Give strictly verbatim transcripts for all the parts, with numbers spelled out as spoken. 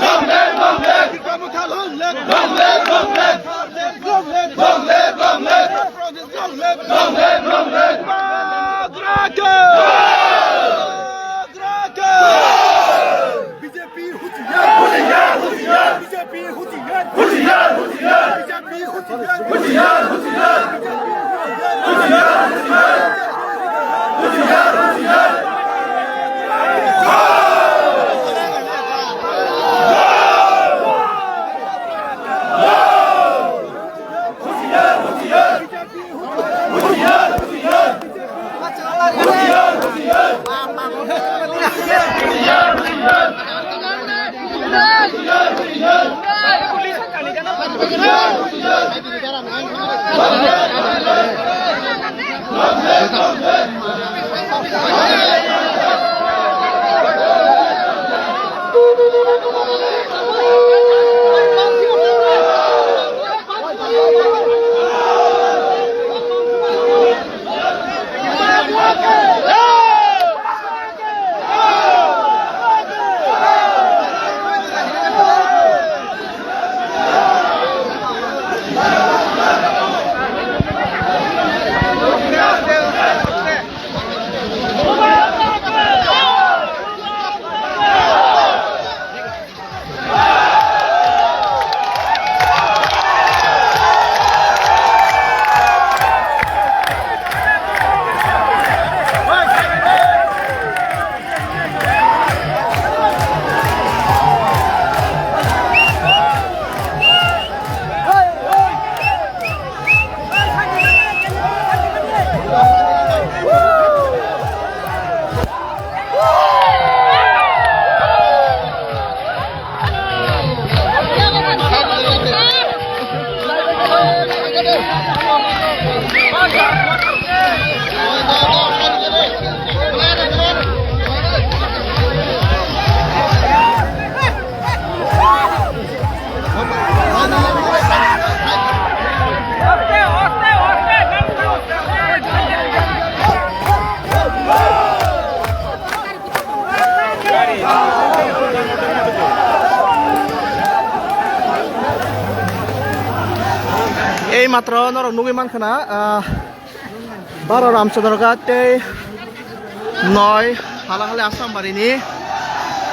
Long live, long live! Long live, long live! Long live, long live! Long live, long live! Long live, long live! Long live, long live! Demokrat! Demokrat! B J P hutiyar! Hutiyar, hutiyar! B J P hutiyar! Hutiyar, hutiyar! B J P hutiyar! Hutiyar, hutiyar! Hutiyar, hutiyar! Hutiyar, hutiyar! Ei matro norok nugwi mankha na, ah, Baro Ramchandra Ghat tei noi Halahali Assam Bari ni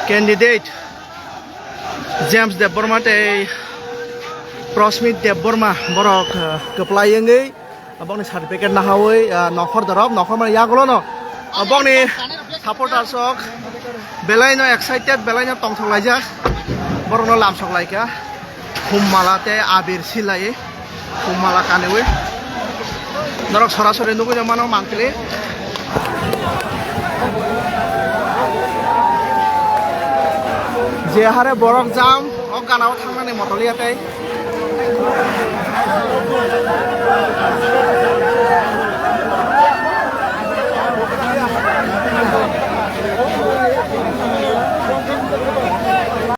candidate James Debbarma tei Prosmit Debbarma borok, ah, kwplai wngwi Abokni certificate nahawi, ah, nokhor dorop, nokhor mani yagulo no. Abokni supporters rok belai no excited, belai no tongthok laijak. Borok no lamsok laikha. Khum mala tei abir silai. Khum mala kaniwi. Norok sorasori nugwi mano mangpili. Je hare borok jam, o gana o thangnani motor liya tei.